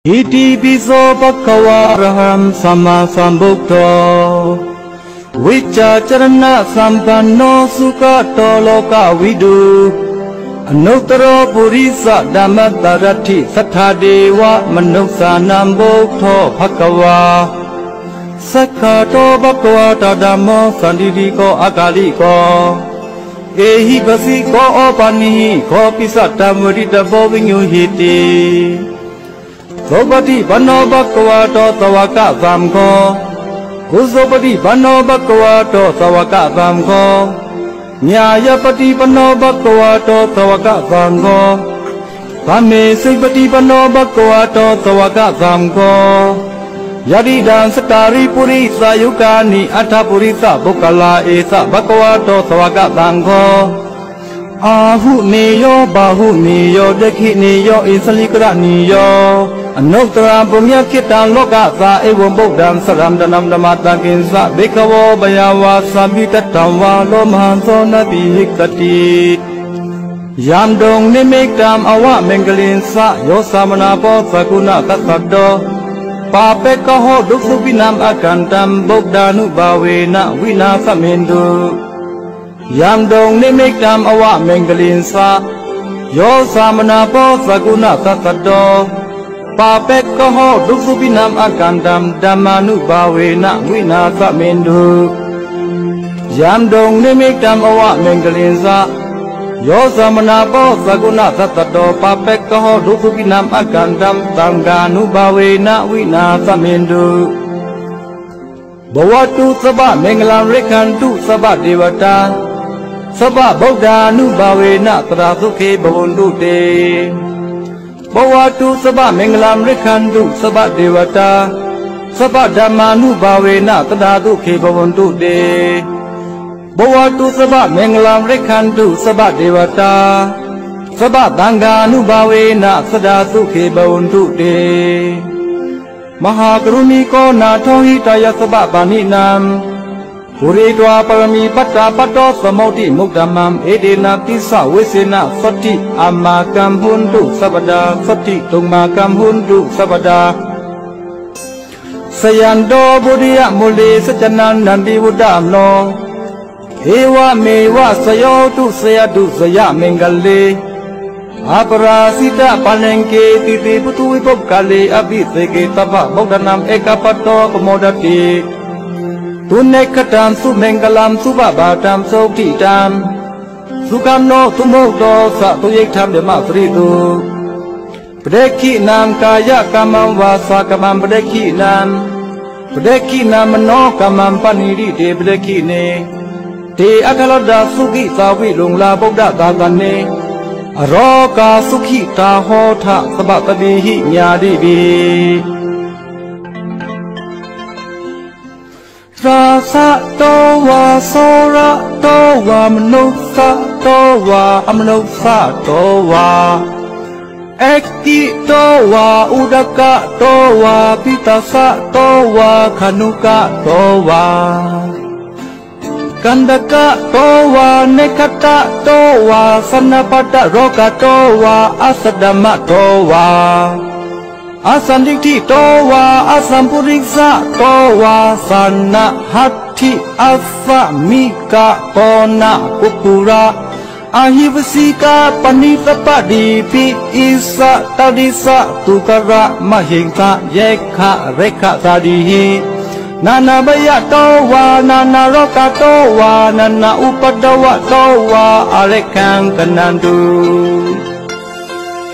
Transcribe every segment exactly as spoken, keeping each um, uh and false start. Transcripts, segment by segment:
Itipi so bhagavā arahaṃ sammāsambuddho vijjācaraṇasampanno sugato lokavidū anuttaro purisadammasārathi satthā devamanussānaṃ buddho bhagavā. Sakkato bhagavatā dhammo sandiṭṭhiko akāliko ehipassiko opanayiko pissataṃ veditabbo viññūhīti. Supaṭipanno bhagavato sāvakasaṅgho, ujupaṭipanno bhagavato sāvakasaṅgho, ñāyapaṭipanno bhagavato sāvakasaṅgho, sāmīcipaṭipanno bhagavato sāvakasaṅgho, yadidaṃ cattāri purisayugāni aṭṭha purisapuggalā, esa bhagavato sāvakasaṅgho, āhuneyyo pāhuneyyo dakkhiṇeyyo añjalikaraṇīyo anuttaraṃ puññakkhettaṃ lokassā. Evaṃ buddhaṃ saraṇaṃ gatānaṃ dhammaṃ saṅghañca bhikkhavo pāyāvāsāpi tathāva lomahaṃso nābhivīcati. Yandunnimittaṃ avamaṅgalañca yo cāmanāpo sakuṇassa saddo pāpaggaho dussupinaṃ akantaṃ buddhānubhāvena vināsamentu. Yandunnimittaṃ avamaṅgalañca yo cāmanāpo sakuṇassa saddo pāpaggaho dussupinaṃ akantaṃ dhammānubhāvena vināsamentu. Yandunnimittaṃ avamaṅgalañca yo cāmanāpo sakuṇassa saddo pāpaggaho dussupinaṃ akantaṃ saṅghānubhāvena vināsamentu. Bhavatu sabbamaṅgalaṃ rakkhantu sabbadevatā, sabbabuddhānubhāvena sadā sukhe bhavantu te. Bhavatu sabbamaṅgalaṃ rakkhantu sabbadevatā, sabbadhammānubhāvena sadā sukhe bhavantu te. Bhavatu sabbamaṅgalaṃ rakkhantu sabbadevatā, sabbasaṅghānubhāvena sadā sukhe bhavantu te. Mahākāruṇiko nātho hitāya sabbapāṇinaṃ, pūretvā pāramī pattāpatto sambodhimuttamaṃ. Etena saccavajjena sotthī asmākam hotu sabbadā, sotthī tomākam hotu sabbadā. Jayanto bodhiyā mūle sakyānaṃ nandivaḍḍhano, evameva jayassu jayassu jayamaṅgale, aparājitapallaṅke sīse paṭhavipokkhare abhiseke sabbabuddhānaṃ aggappatto pamodati. Sunakkhattaṃ sumaṅgalaṃ supabhātaṃ suhuṭṭhitaṃ, sukhaṇo sumuhutto ca suyiṭṭhaṃ brahmacārisu. Padakkhiṇaṃ kāyakammaṃ vācākammaṃ padakkhiṇaṃ, padakkhiṇaṃ manokammaṃ paṇidhī te padakkhiṇe. Te atthaladdhā sukhitā viruḷhā buddhasāsane, arogā sukhitā hotha sadā sabbehi ñātibhi. Rājato vā corato vā manussato vā amanussato vā, ekkito vā udakato vā pippāsato vā khāṇukato vā, kaṇṭakato vā nakkhattato vā janapadarogato vā asaddhammato vā asandiṭṭhito vā asappurisato vā jaṇhati asmā me kato na puggalā, ahivajjikā paṇḍitāpadīpī issā tadisā duggārahiṃsā yakkharakkhasādīhi, nānābhayato vā nānārogato vā nānāupaddavato vā ārakkhaṃ gaṇhantu.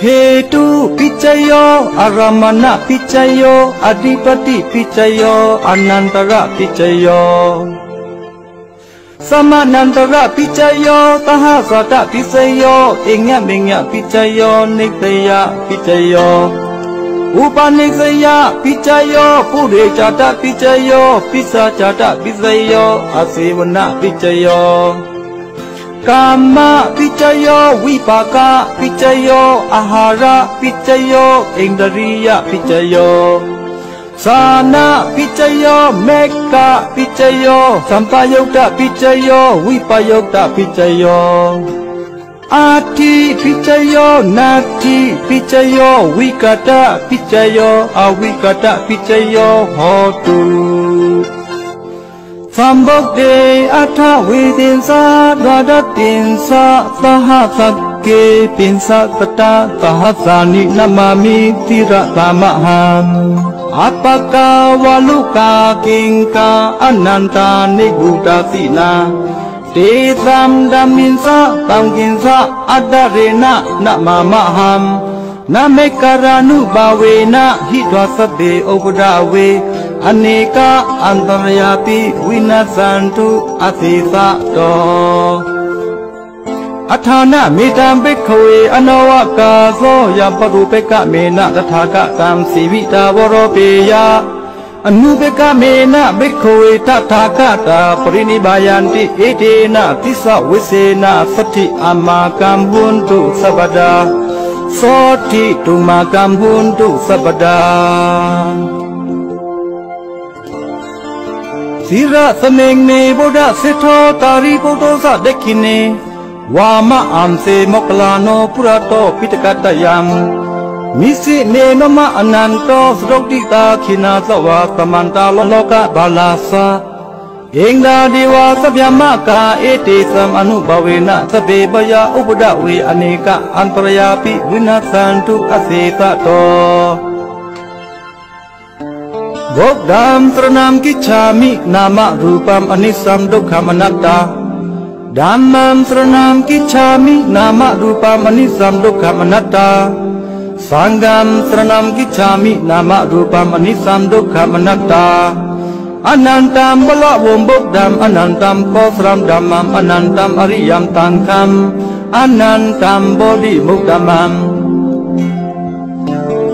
Hetupaccayo, ārammaṇapaccayo, adhipatipaccayo, anantarapaccayo, samanantarapaccayo, sahajātapaccayo, iññāṇīñāṇapaccayo, nissayapaccayo, upanissayapaccayo, purejātapaccayo, pisājātapaccayo, āsevanapaccayo, kammapaccayo, vipākapaccayo, āhārapaccayo, indriyapaccayo, jhānapaccayo, maggapaccayo, sampayuttapaccayo, vippayuttapaccayo, Atthipicchayo natthipicchayo vigatapicchayo avigatapicchayo hotu. Sambuddhe aṭṭhavīsassa dvādasasahassake tisasattasahassāni namāmi sirasamahaṃ. Appakā vārukā kiṅkā anantāni bhūtā sīnā, tesaṃ dhammissa saṅghassa ādarena namāmahaṃ. Nāmekārānubhāvena hitvā sabbe upaddave, anekā antarāyāpi vinassantu asesato. Atthānamettaṃ bhikkhave anavakāso yaṃ pāturakkhamena tathāgataṃ jīvitā voropeyya. Anupagamena bhikkhave tathāgatā parinibbāyanti, etena sītavessena sotthi amākaṃ hontu sabbadā. Sotthi tumākaṃ hontu sabbadā. Sīlāsmiṃ me buddhaseṭṭho sārīputto ca dakkhiṇe, vāmahāse moggallāno purato piṭakattayaṃ. Nisinne mama ānando sāvakasaṅghā dakkhiṇā ca vā samantā lokapālassa. Indā devā sabrahmā ca etesaṃ ānubhāvena sabbe buddhā upaddave anekā antarāyāpi vinassantu asesato. Buddhaṃ saraṇaṃ gacchāmi. Nāmarūpaṃ aniccaṃ dukkhaṃ anattā. Dhammaṃ saraṇaṃ gacchāmi. Nāmarūpaṃ aniccaṃ dukkhaṃ anattā. Saṅghaṃ saraṇaṃ gacchāmi. Nāmarūpaṃ aniccaṃ dukkhaṃ anattā. Anantaṃ balavaṃ buddhaṃ, anantaṃ kosalam dhammaṃ, anantaṃ ariyaṃ saṅghaṃ, anantaṃ bodhimuttamaṃ.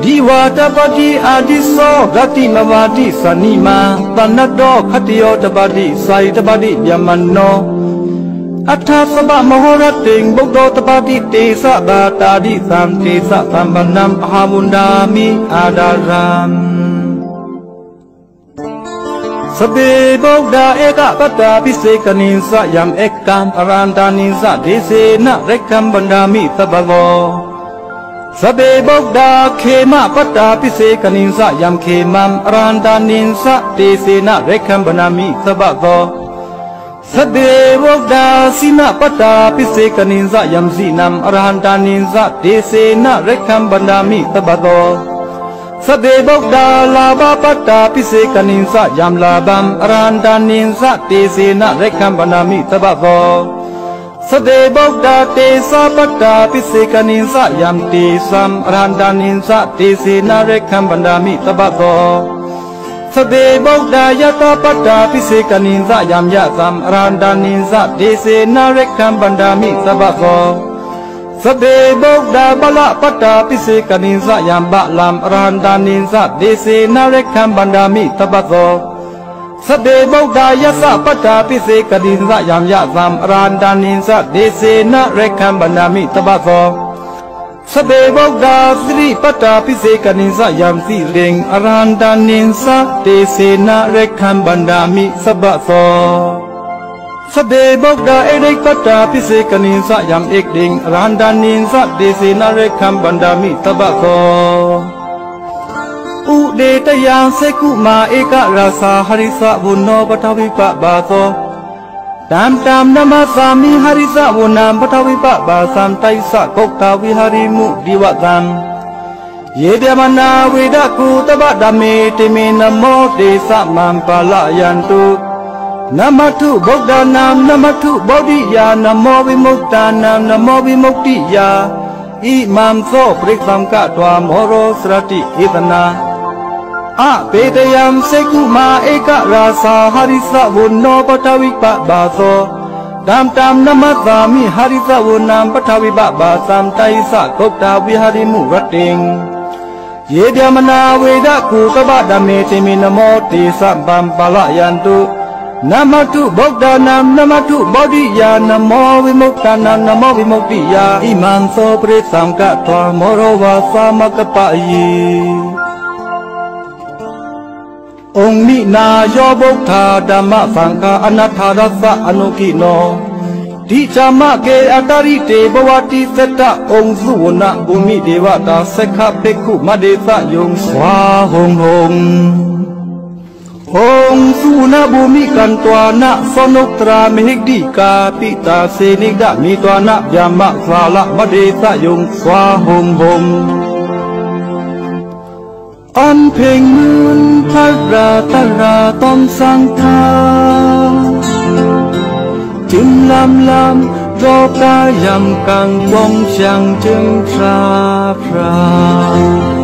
Divā tapati ādicco, rattimābhāti candimā, sannaddho khattiyo tapati, jhāyī tapati brāhmaṇo. Atha sabbamahorattiṃ buddho tapati, tejapātādisaṃ tejasampannam ahaṃ vandāmi ādaraṃ. Sabbe buddhā ekapattapaccekāni ca yam ekaṃ arahantāni ca tejena rakkhaṃ bandhāmi sabbaso. Sabbe buddhā khemapattapaccekāni ca yam khemaṃ arahantāni ca tejena rakkhaṃ bandhāmi sabbaso. Sabbe buddhā jinapattapaccekāni ca yam jinaṃ arahantāni ca tejena rakkhaṃ bandhāmi sabbaso. Sabbe buddhā lābhapattapaccekāni ca yam lābhaṃ arahantāni ca tejena rakkhaṃ bandhāmi sabbaso. Sabbe buddhā tejapattapaccekāni ca yam tejaṃ arahantāni ca tejena rakkhaṃ bandhāmi sabbaso. Sabbe buddhā yasapattapaccekāni ca yam yasaṃ arahantāni ca tejena rakkhaṃ bandhāmi sabbaso. Sabbe buddhā balapattapaccekāni ca yam balaṃ arahantāni ca tejena rakkhaṃ bandhāmi sabbaso. Sabbe buddhā yasapattapaccekāni ca yam yasaṃ arahantāni ca tejena rakkhaṃ bandhāmi sabbaso. Sabbe buddhā siripattapaccekāni ca yam siriṃ arahantāni ca tejena rakkhaṃ bandhāmi sabbaso. Sabbe buddhā iddhīpattapaccekāni ca yam iddhīṃ arahantāni ca tejena rakkhaṃ bandhāmi sabbaso. Udetayaṃ cekkhumā ekarājā harissavaṇṇo paṭhavippabhāso. Taṃ taṃ namassāmi harissavaṇṇaṃ paṭhavippabhāsaṃ, tayasā khuddavihāriṃ munivaraṃ. Ye brāhmaṇā vedagu sabbadhamme, te me namo te sabbam pālayantu. Namatthu buddhānaṃ namatthu bodhiyā, namo vimuttānaṃ namo vimuttiyā. Imaṃ so parittaṃ katvā moro carati esanā. Apetayaṃ cekkhumā ekarājā harissavaṇṇo paṭhavippabhāso. Taṃ taṃ namassāmi harissavaṇṇaṃ paṭhavippabhāsaṃ, tayasā khuddavihāriṃ munivaraṃ. Ye brāhmaṇā vedagu sabbadhamme, te me namo te sabbam pālayantu. Namatthu buddhānaṃ namatthu bodhiyā, namo vimuttānaṃ namo vimuttiyā. Imaṃ so parittaṃ katvā moro vāsamakappayī. องค์นี้นา yo buddhā dhammasaṅghā anattharassa anugiddho. Ti ca ma ke atari te bhavati setta ong suvaṇṇabhūmi devatā sekha bhikkhu ma desa yong svāhong hong. Ong suvaṇṇabhūmi kantvāna soṇuttarā mihiddhikā pitā senidha mitvāna byāma sāla ma desa yong svāhong hong. อันเพ็งหมื่นพระราตราต้องสังฆา จึงลำลำรอกายำกังกลองเสียงจึงพราพรา